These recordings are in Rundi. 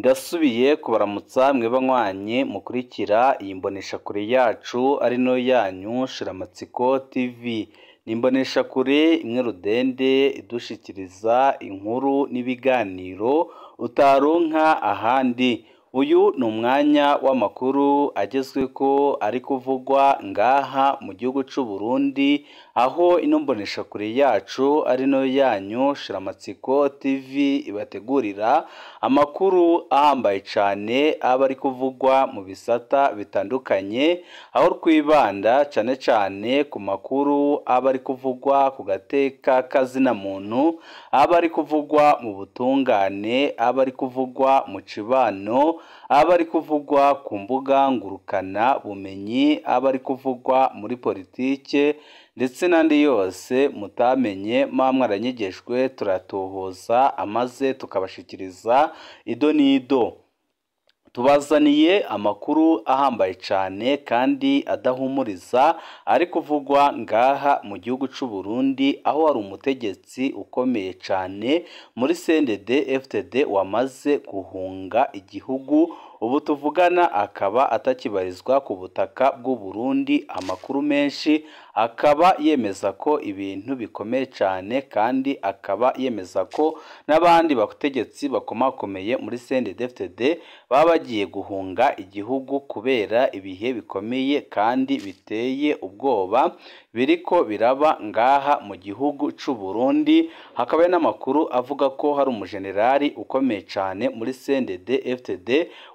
Ndasubiye kubaramutsa mwe banywanyi mukurikira iyi mboneshakure yacu ari no yanyu Shiramatsiko TV. Ni imboneshakure imwe rudende idushikiriza inkuru n'ibiganiro utaronka ahandi. Uyu ni umwanya w'amakuru agezweko ari kuvugwa ngaha mu gihugu c'u Burundi, aho ino mboneshakure yacu ari no yanyu Shiramatsiko TV ibategurira amakuru ahambaye cane aba ari kuvugwa mu bisata bitandukanye, aho twibanda cane cane ku makuru aba ari kuvugwa ku gateka kazina muntu, aba ari kuvugwa mu butungane, aba ari kuvugwa mu cibano, aba ari kuvugwa ku mbuga ngurukana bumenyi, aba ari kuvugwa muri politike ndetse n'andi yose mutamenye muba mwaranyegejwe, turatohoza amaze tukabashikiriza ido n'ido. Tubazaniye amakuru ahambaye cane kandi adahumuriza ari kuvugwa ngaha mu gihugu c'u Burundi, aho hari umutegetsi ukomeye cane muri CNDD FDD wamaze guhunga igihugu, ubu tuvugana akaba atakibarizwa ku butaka bw'u Burundi. Amakuru menshi akaba yemeza ko ibintu bikomeye cane, kandi akaba yemeza ko n'abandi bategetsi bakomakomeye muri CNDD FDD baba bagiye guhunga igihugu kubera ibihe bikomeye kandi biteye ubwoba biriko biraba ngaha mu gihugu c'u Burundi. Hakaba n'amakuru avuga ko hari umujenerali ukomeye cane muri CNDD FDD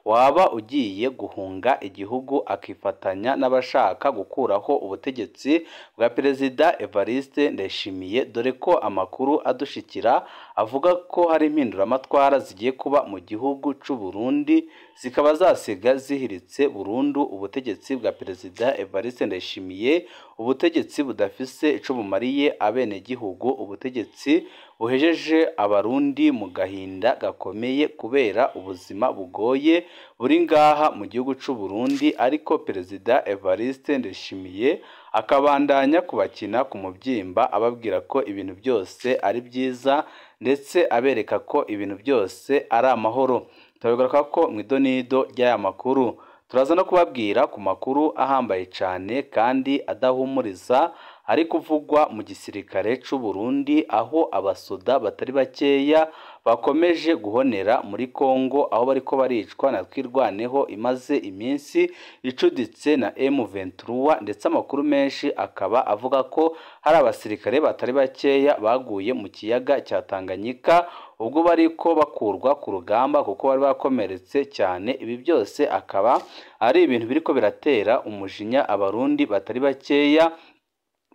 waba ugiye guhunga igihugu akifatanya n'abashaka gukuraho ubutegetsi bwa Perezida Evariste Ndayishimiye, dore ko amakuru adushikira avuga ko hari impinduramatwara zigiye kuba mu gihugu c'u Burundi, zikaba zasiga zihiritse burundu ubutegetsi bwa Perezida Evariste Ndayishimiye, ubutegetsi budafise ico bumariye abenegihugu, ubutegetsi buhejeje abarundi mu gahinda gakomeye kubera ubuzima bugoye buri ngaha mu gihugu c'u Burundi. Ariko Perezida Evariste Ndayishimiye akabandanya kubakina ku mubyimba, ababwira ko ibintu byose ari byiza ndetse abereka ko ibintu byose ari amahoro. Turabigaruka ko mu idonido ry'aya makuru. Turaza no kubabwira ku makuru ahambaye cane kandi adahumuriza ari kuvugwa mu gisirikare c'u Burundi, aho abasoda batari bakeya bakomeje guhonera muri Kongo, aho bariko baricwa na Twirwaneho imaze iminsi icuditse na M23, ndetse amakuru menshi akaba avuga ko hari abasirikare batari bakeya baguye mu kiyaga cya Tanganyika ubwo bariko bakurwa ku rugamba kuko bari bakomeretse cyane. Ibi byose akaba ari ibintu biriko biratera umujinya abarundi batari bakeya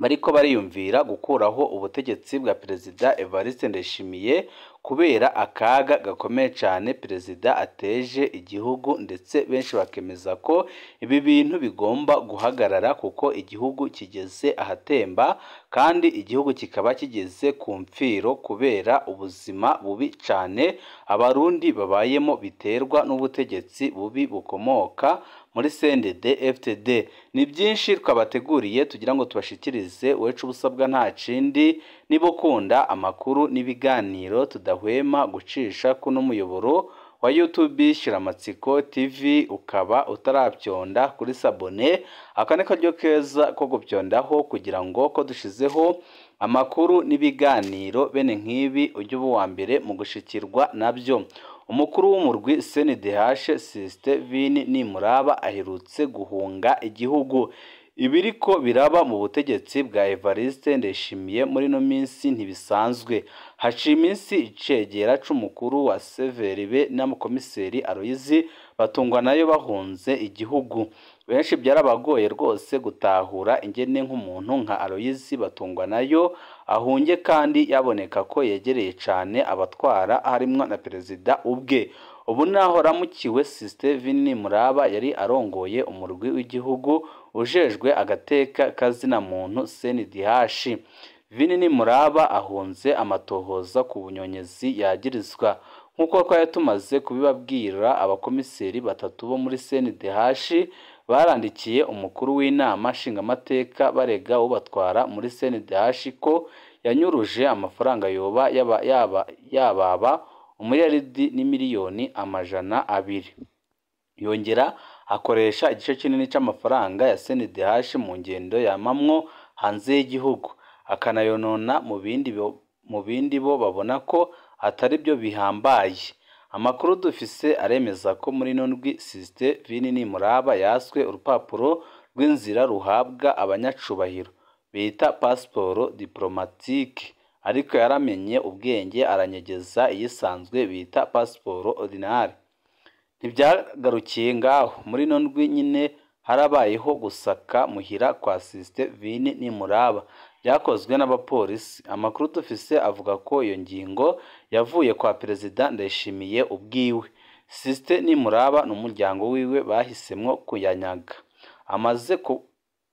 bariko bariyumvira gukuraho ubutegetsi bwa Perezida Evariste Ndayishimiye kubera akaga gakomeye cyane perezida ateje igihugu, ndetse benshi bakemeza ko ibi bintu bigomba guhagarara kuko igihugu kigeze ahatemba kandi igihugu kikaba kigeze ku mfiro kubera ubuzima bubi cyane abarundi babayemo biterwa n'ubutegetsi bubi bukomoka muri CNDD FDD. Ni byinshi twabateguriye tugira ngo tubashikirize, wecu ubusabwa nta kindi niba ukunda amakuru n'ibiganiro tudahwema gucisha kuno muyoboro wa YouTube Shiramatsiko TV, ukaba utarabyonda kuri sabone, aka ni karyo keza ko gupyondaho kugira ngo ko dushizeho amakuru n'ibiganiro bene nk'ibi ujye uba uwa mbere mu gushikirwa nabyo. Umukuru w'umurwi CNDH Steven Nimuraba aherutse guhunga igihugu. Ibiriko biraba mu butegetsi bwa Evariste Ndayishimiye muri no minsi ntibisanzwe. Haciye iminsi icegera c'umukuru wa CVRB n'amukomiseri Aloyizi batungwa nayo bahunze igihugu. Benshi byarabagoye rwose gutahura ingene nk'umuntu nka Aloyizi batungwa nayo ahunge kandi yaboneka ko yegereye cane abatwara harimwo na perezida ubwe. Ubu naho ramukiwe Steven Nimuraba yari arongoye umurwi w'igihugu ujejwe agateka kazina muntu CNDH. Vini Nimuraba ahunze amatohoza ku bunyonyezi yagirizwa. Nk'uko twari tumaze kubibabwira, abakomiseri batatu bo muri CNDH barandikiye umukuru w'inama nshingamateka barega ubatwara muri CNDH ko yanyuruje amafaranga yoba yababa 1 n'imiliyoni 200. Yongera akoresha igice kinini c'amafaranga ya CNDH mu ngendo yamamwo hanze y'igihugu, akanayonona mu bindi bo babona ko atari byo bihambaye. Amakuru dufise aremeza ko muri ino ndwi Justin Vini Nimuraba yaswe urupapuro rw'inzira ruhabwa abanyacubahiro bita passeport diplomatique, ariko yaramenye ubwenge aranyegeza iyisanzwe bita passeport ordinaire. Ntivyagarukiye ngaho, muri ino ndwi nyine harabayeho gusaka muhira kwa Justin Vini Nimuraba byakozwe n'abapolisi. Amakuru dufise avuga ko iyo ngingo yavuye kwa Perezida Ndayishimiye ubwiwe. Justin Nimuraba n'umuryango wiwe bahisemwo kuyanyaga.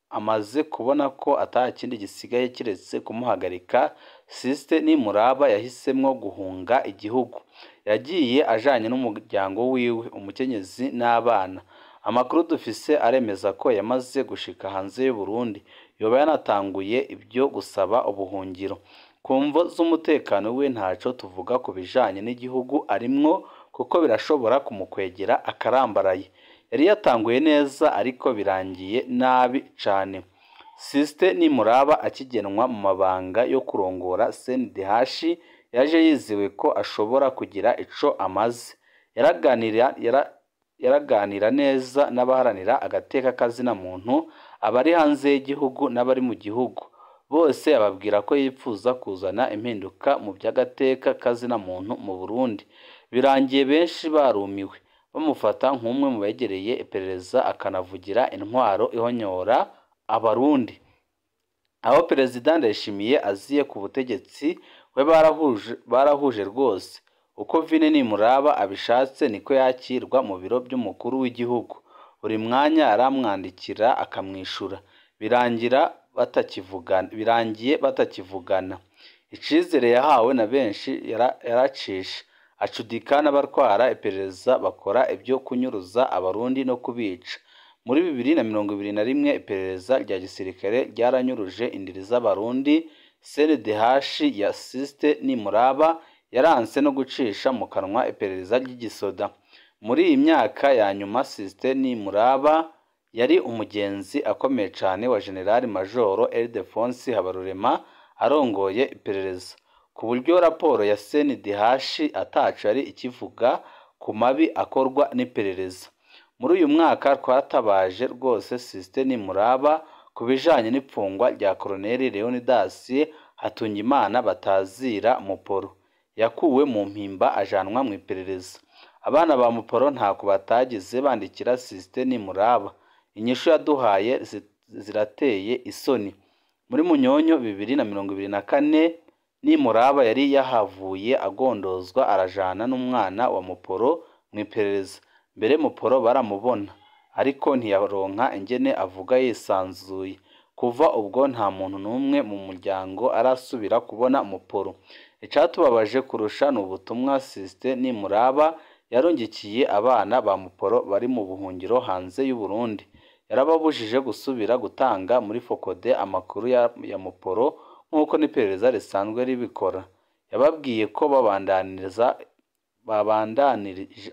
Amaze kubona ko ata kindi gisigaye kiretse kumuhagarika, Justin Nimuraba yahisemwo guhunga igihugu. Yagiye ajanye n'umuryango wiwe, umukenyezi n'abana. Amakuru dufise aremeza ko yamaze gushika hanze y'u Burundi, yoba yanatanguye ibyo gusaba ubuhungiro. Ku mvo z'umutekano we ntaco tuvuga ku bijanye n'igihugu arimwo, kuko birashobora kumukwegera akarambaraye. Yari yatanguye neza ariko birangiye nabi cane. Justin Nimuraba akigenwa mu mabanga yo kurongora CNDH, yaje yizewe ko ashobora kugira ico amaze. Yaraganira neza n'abaharanira agateka kazina muntu, abari hanze y'igihugu n'abari mu gihugu. Bose ababwira ko yipfuza kuzana impinduka mu by'agateka kazina muntu mu Burundi. Birangiye benshi barumiwe, bamufata nk'umwe mu begereye iperereza akanavugira intwaro ihonyora Abarundi. Aho Perezida Ndayishimiye aziye ku butegetsi we barahuje rwose. Uko Vini Nimuraba abishatse niko yakirwa mu biro by'umukuru w'igihugu. Buri mwanya aramwandikira akamwishura. Birangiye batakivugana. Icizere yahawe na benshi yaracishe. Acudika n'abatwara iperereza bakora ibyo kunyuruza Abarundi no kubica. Muri 2021 iperereza rya gisirikare ryaranyuruje indiri z'Abarundi. CNDH ya Justin Nimuraba yaranse no gucisha mu kanwa iperereza ry'igisoda. Muri iyi myaka ya nyuma Justin Nimuraba yari umugenzi akomeye cane wa General Major Ildefonse Habarurema arongoye iperereza, ku buryo raporo ya CNDH ataco yari ikivuga ku mabi akorwa n'iperereza. Muri uyu mwaka twatabaje rwose Justin Nimuraba ku bijanye n'ipfungwa rya Colonel Leonidas Hatungimana batazira Muporo. Yakuwe mu mpimba ajanwa mu iperereza. Abana ba Muporo ntako batagize bandikira Justin Nimuraba. Inyishu yaduhaye zirateye isoni. Muri Munyonyo 2024 Nimuraba yari yahavuye agondozwa arajana n'umwana wa Muporo mu iperereza. Mbere Muporo baramubona, ariko ntiyaronka ingene avuga yisanzuye. Kuva ubwo nta muntu n'umwe mu muryango arasubira kubona Muporo. Icatubabaje kurusha ni ubutumwa Justin Nimuraba yarungikiye abana ba Muporo bari mu buhungiro hanze y'u Burundi. Yarababujije gusubira gutanga muri Fokode amakuru ya Muporo nk'uko n'iperereza risanzwe ribikora. Yababwiye ko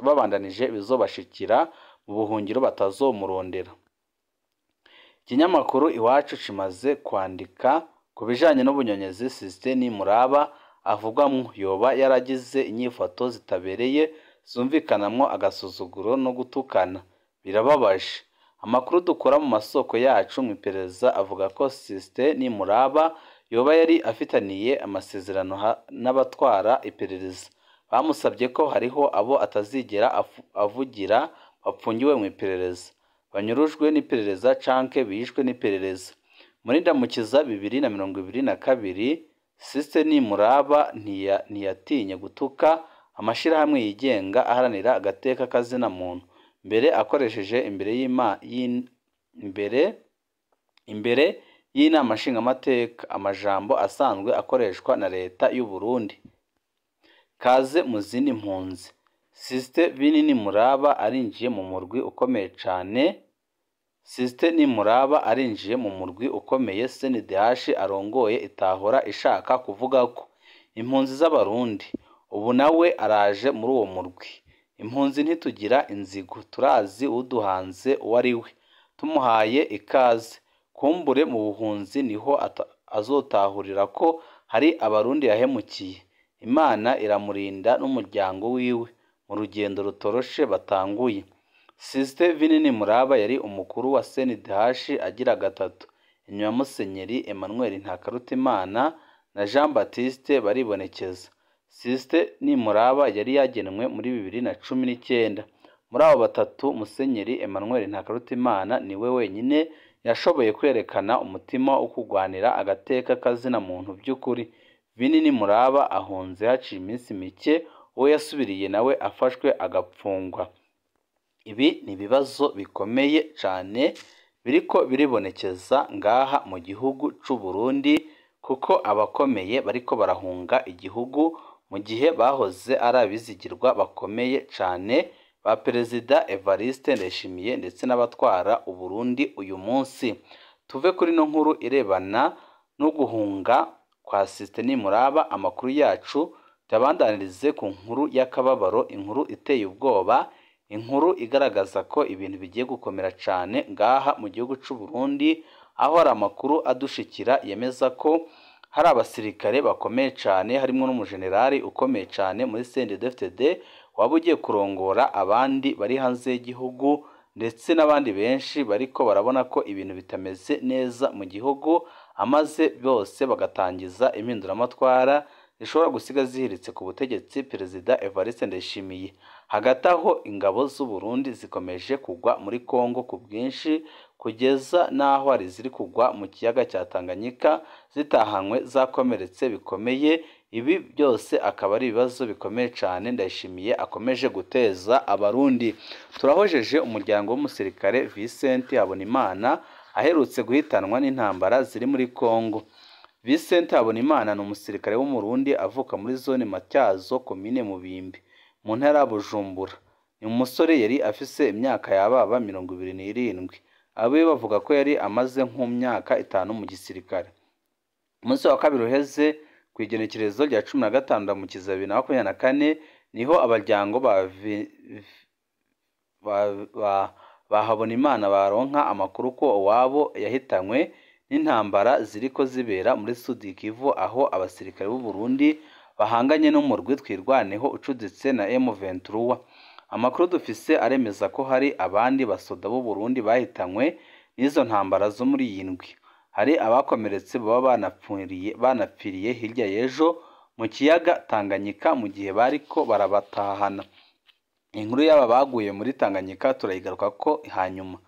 babandanije bizobashikira mu buhungiro batazomurondera. Ikinyamakuru Iwacu kimaze kwandika ku bijanye n'ubunyonyezi Justin Nimuraba avugwamwo, yoba yaragize inyifato zitabereye zumvikanamwo agasuzuguro no gutukana. Birababaje. Amakuru dukura mu masoko yacu mu iperereza avuga ko Justin Nimuraba yoba yari afitaniye amasezerano n'abatwara iperereza. Bamusabye ko hariho abo atazigera avugira bapfungiwe mu iperereza, banyurujwe n'iperereza canke bishwe n'iperereza. Muri Ndamukiza 2022 Justin Nimuraba ntiyatinye gutuka amashirahamwe yigenga aharanira agateka kazina muntu, mbere akoresheje imbere y'inama nshingamateka amajambo asanzwe akoreshwa na leta y'u Burundi. Kaze mu zindi mpunzi. Justin Vini Nimuraba arinjiye mu murwi ukomeye cane. Justin Nimuraba arinjiye mu murwi ukomeye CNDH arongoye itahora ishaka kuvuga ko impunzi z'Abarundi. Ubu nawe araje muri uwo murwi. Impunzi ntitugira inzigo, turazi uduhanze uwo ari we, tumuhaye ikaze. Kumbure mu buhunzi niho azotahurira ko hari abarundi yahemukiye. Imana iramurinda n'umuryango wiwe mu rugendo rutoroshe batanguye. Sixte Vinyi Nimuraba yari umukuru wa CNDH agira gatatu, inyuma ya Musenyeri Emmanuel Ntakarutimana na Jean Baptiste Baribonekeza. Sixte Nimuraba yari yagenwe muri 2019. Muri abo batatu, Musenyeri Emmanuel Ntakarutimana niwe wenyine yashoboye kwerekana umutima wo kurwanira agateka kazina muntu by'ukuri. Vinyi Nimuraba ahunze haciye iminsi mike uwo yasubiriye nawe afashwe agapfungwa. Ibi ni ibibazo bikomeye cane biriko biribonekeza ngaha mu gihugu c'u Burundi, kuko abakomeye bariko barahunga igihugu mu gihe bahoze ari abizigirwa bakomeye cane ba Perezida Evariste Ndayishimiye ndetse n'abatwara Uburundi uyu munsi. Tuve kuri no nkuru irebana no guhunga kwa Sixte Nimuraba, amakuru yacu tuyabandanirize ku nkuru y'akababaro, inkuru iteye ubwoba, inkuru igaragaza ko ibintu bigiye gukomera cane ngaha mu gihugu c'u Burundi, aho hari amakuru adushikira yemeza ko hari abasirikare bakomeye cane harimwo n'umujenerali ukomeye cane muri CNDD-FDD waba ugiye kurongora abandi bari hanze y'igihugu, ndetse n'abandi benshi bariko barabona ko ibintu bitameze neza mu gihugu, amaze bose bagatangiza impinduramatwara zishobora gusiga zihiritse ku butegetsi Perezida Evariste Ndayishimiye. Hagati aho ingabo z'u Burundi zikomeje kugwa muri Kongo ku bwinshi, kugeza n'aho hari ziri kugwa mu kiyaga cya Tanganyika zitahanywe zakomeretse bikomeye. Ibi byose akaba ari ibibazo bikomeye cane Ndayishimiye akomeje guteza abarundi. Turahojeje umuryango w'umusirikare Vincent Habonimana aherutse guhitanwa n'intambara ziri muri Kongo. Vincent Habonimana ni umusirikare w'umurundi avuka muri zone Matyazo, komine Mubimbi, mu ntara ya Bujumbura. Ni umusore yari afise imyaka yababa 27. Abe bavuga ko yari amaze nk'umyaka 5 mu gisirikare. Umunsi wa kabiri uheze ku igenekerezo rya 15 Ndamukiza 2024 niho abaryango ba Habonimana baronka amakuru ko uwabo yahitanywe n'intambara ziriko zibera muri Sud Kivu, aho abasirikare b'u Burundi bahanganye n'umurwi Twirwaneho ucuditse na M23. Amakuru dufise aremeza ko hari abandi basoda b'u Burundi bahitanywe n'izo ntambara zo muri iyi ndwi. Hari abakomeretse baba banapfiriye hirya y'ejo mu kiyaga Tanganyika mu gihe bariko barabatahana. Inkuru y'aba baguye muri Tanganyika turayigaruka ko hanyuma.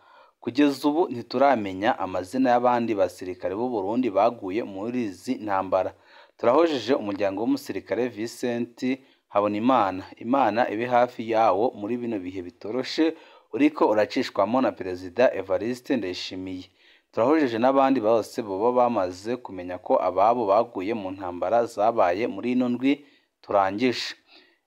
Kugeza ubu ntituramenya amazina y'abandi basirikare b'u Burundi baguye muri izi ntambara. Turahojeje umuryango w'umusirikare Vincent Habonimana. Imana ibe hafi yawo muri bino bihe bitoroshe uriko uracishwamo na Perezida Evariste Ndayishimiye. Turahojeje n'abandi bose boba bamaze kumenya ko ababo baguye mu ntambara zabaye muri ino ndwi turangije.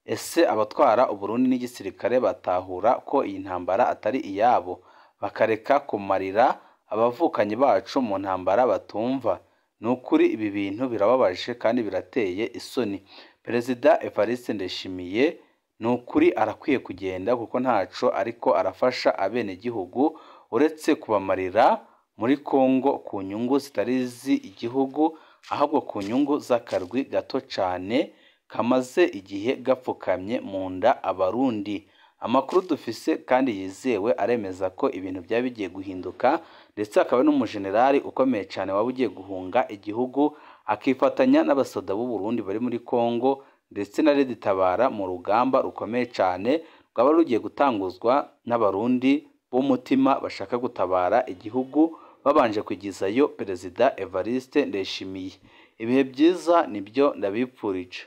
Ese abatwara Uburundi n'igisirikare batahura ko iyi ntambara atari iyabo, bakareka kumarira abavukanyi bacu mu ntambara batumva? Ni ukuri ibi bintu birababaje kandi birateye isoni. Perezida Evariste Ndayishimiye ni ukuri arakwiye kugenda, kuko ntaco ariko arafasha abenegihugu uretse kubamarira muri Kongo ku nyungu zitari iz'igihugu, ahubwo ku nyungu z'akarwi gato cane kamaze igihe gapfukamye mu nda abarundi. Amakuru dufise kandi yizewe aremeza ko ibintu byaba bigiye guhinduka, ndetse hakaba n'umujenerali ukomeye cane waba ugiye guhunga igihugu akifatanya n'abasoda b'u Burundi bari muri Kongo ndetse na Red Tabara mu rugamba rukomeye cane rwaba rugiye gutanguzwa n'abarundi b'umutima bashaka gutabara igihugu babanje kwigizayo Perezida Evariste Ndayishimiye. Ibihe byiza nibyo ndabipfurije.